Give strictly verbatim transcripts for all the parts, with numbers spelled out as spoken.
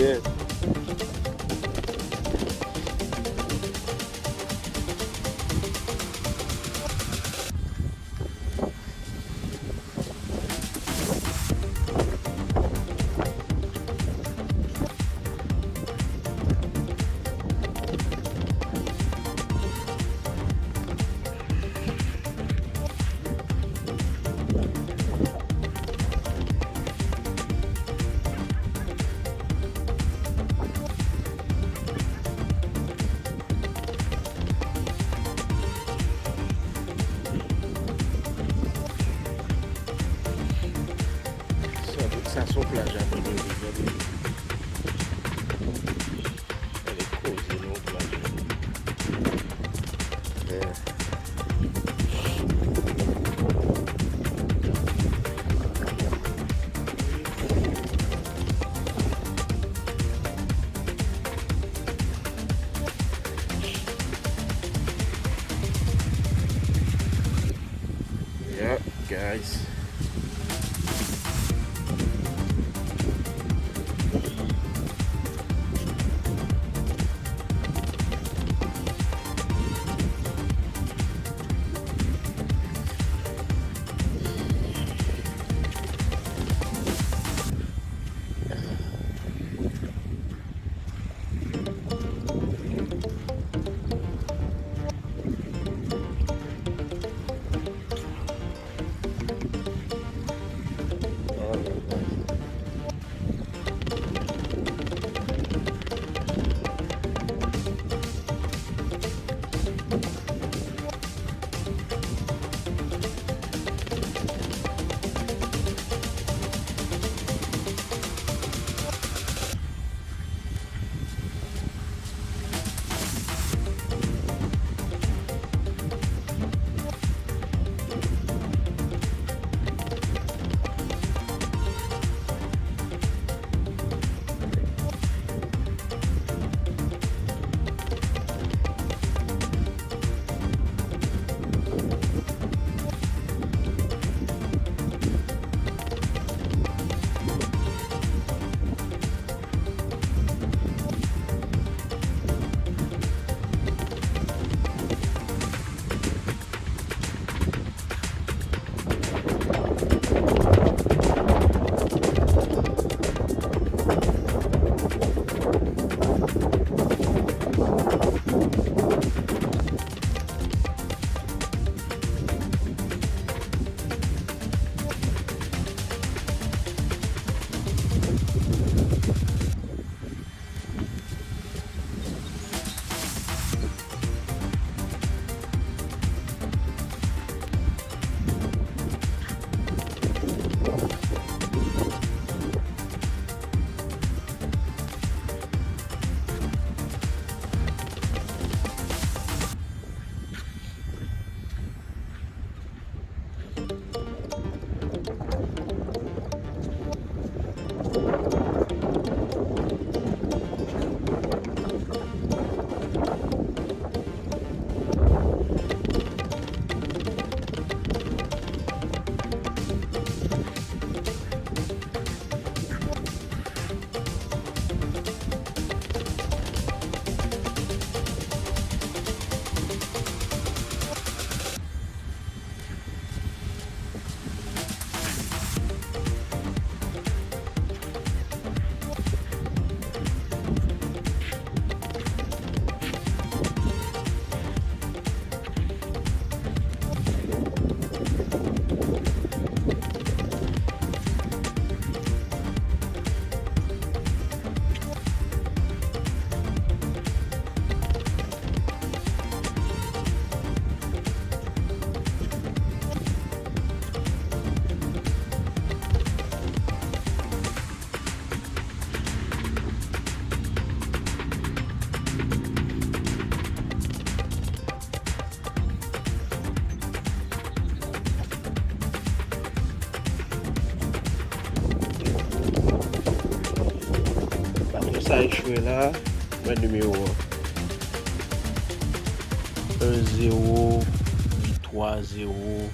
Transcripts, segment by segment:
Yeah. Sandout sa se yon plaj abandone, gade. Gade koze nan yon plaj. Eh. Yeah, guys. Bato sa echwe la, men nimewo an. En zewo uit twa zewo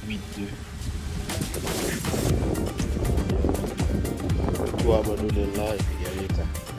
uit de. Bato abandone l la, epi gade sa.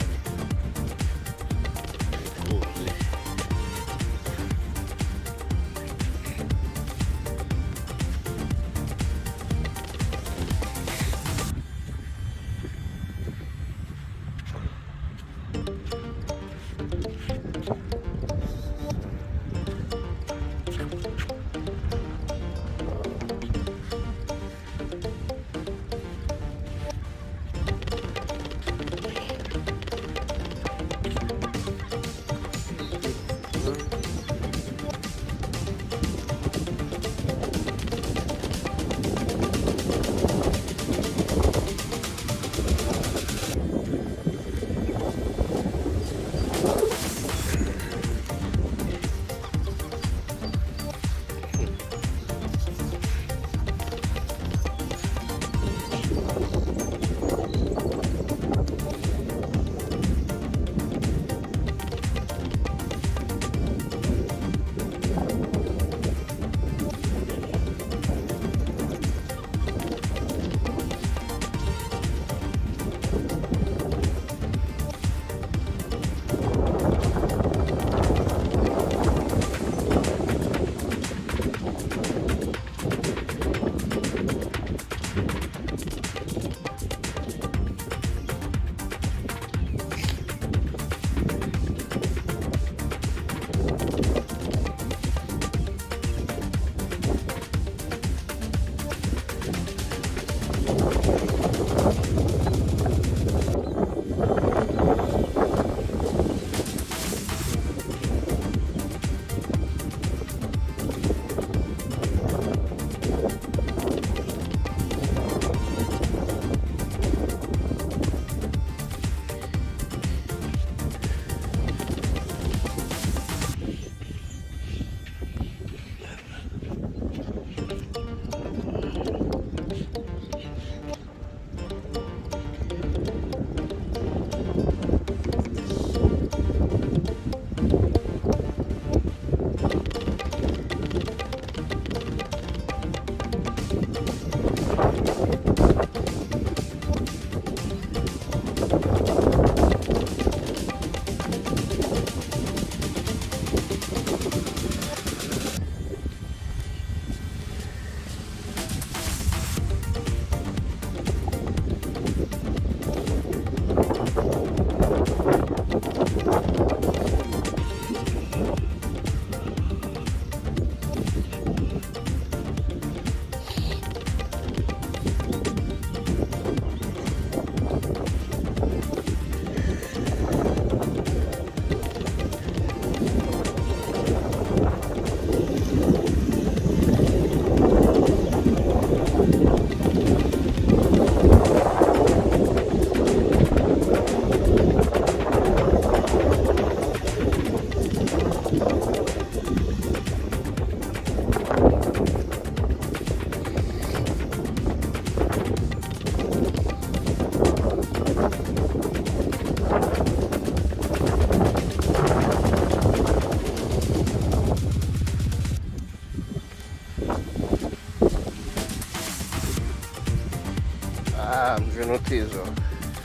Ah, m jwenn yon trezò.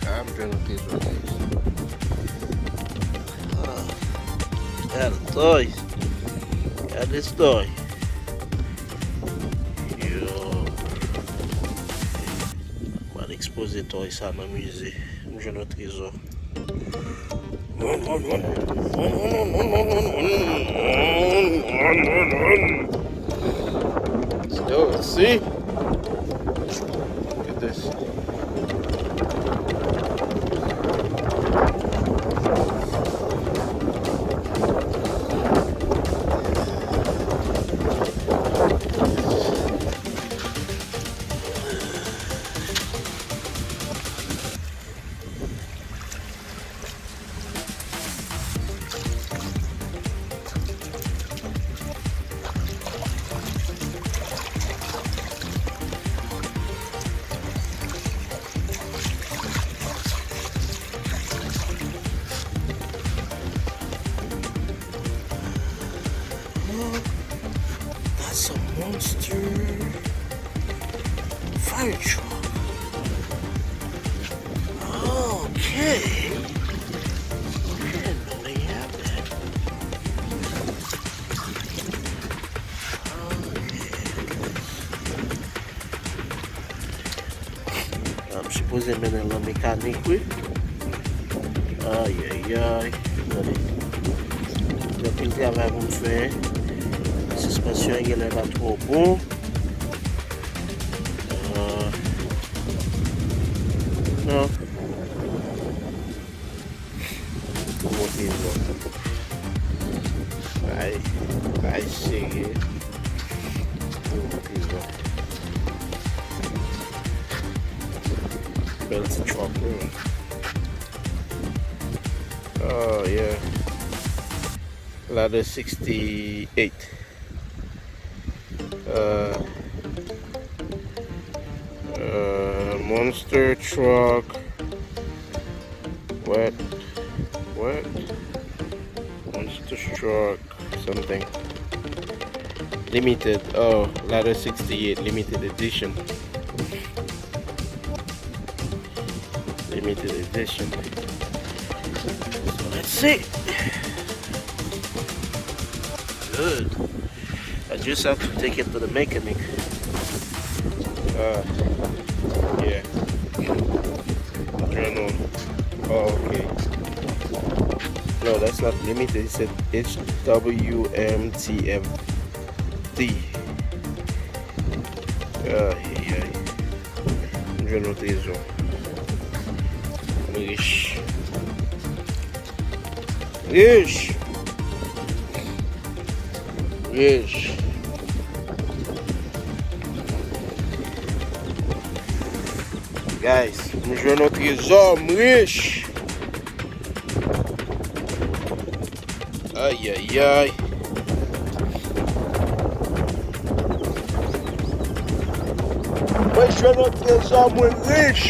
Ah, m jwenn yon trezò, guys. Ah. Gade toy. Gade toy. Yo. M al ekspoze toy sa nan mize. M jwenn yon trezò. Yo, see? Look at this. Oh, that's a monster fire truck. Okay. I didn't know they have that. Okay. Ah, m sipoze mennen l nan mekanik, wi. Ayayay. Gade. Travay pou m fè. Sispansyon an genlè pa twò bon. Ah, non. Pou monte zòn. Ay, ay, serye. Pou monte zòn. Bèl ti truck, wi. Oh, yeah. Ladder sixty-eight. Uh, uh, monster truck. What? What? Monster truck something. Limited. Oh, Ladder sixty-eight, limited edition. Limited edition. So let's see. Good. I just have to take it to the mechanic. Uh, yeah. Journal. Oh, okay. No, that's not limited. It said H W M T F D. Ay, ay, ay. M jwenn yon trezò. M rich. Rich! Rich! Guys, m jwenn yon trezò, m rich! Ay, ay, ay. Mwen jwenn yon trezò, mwen rich.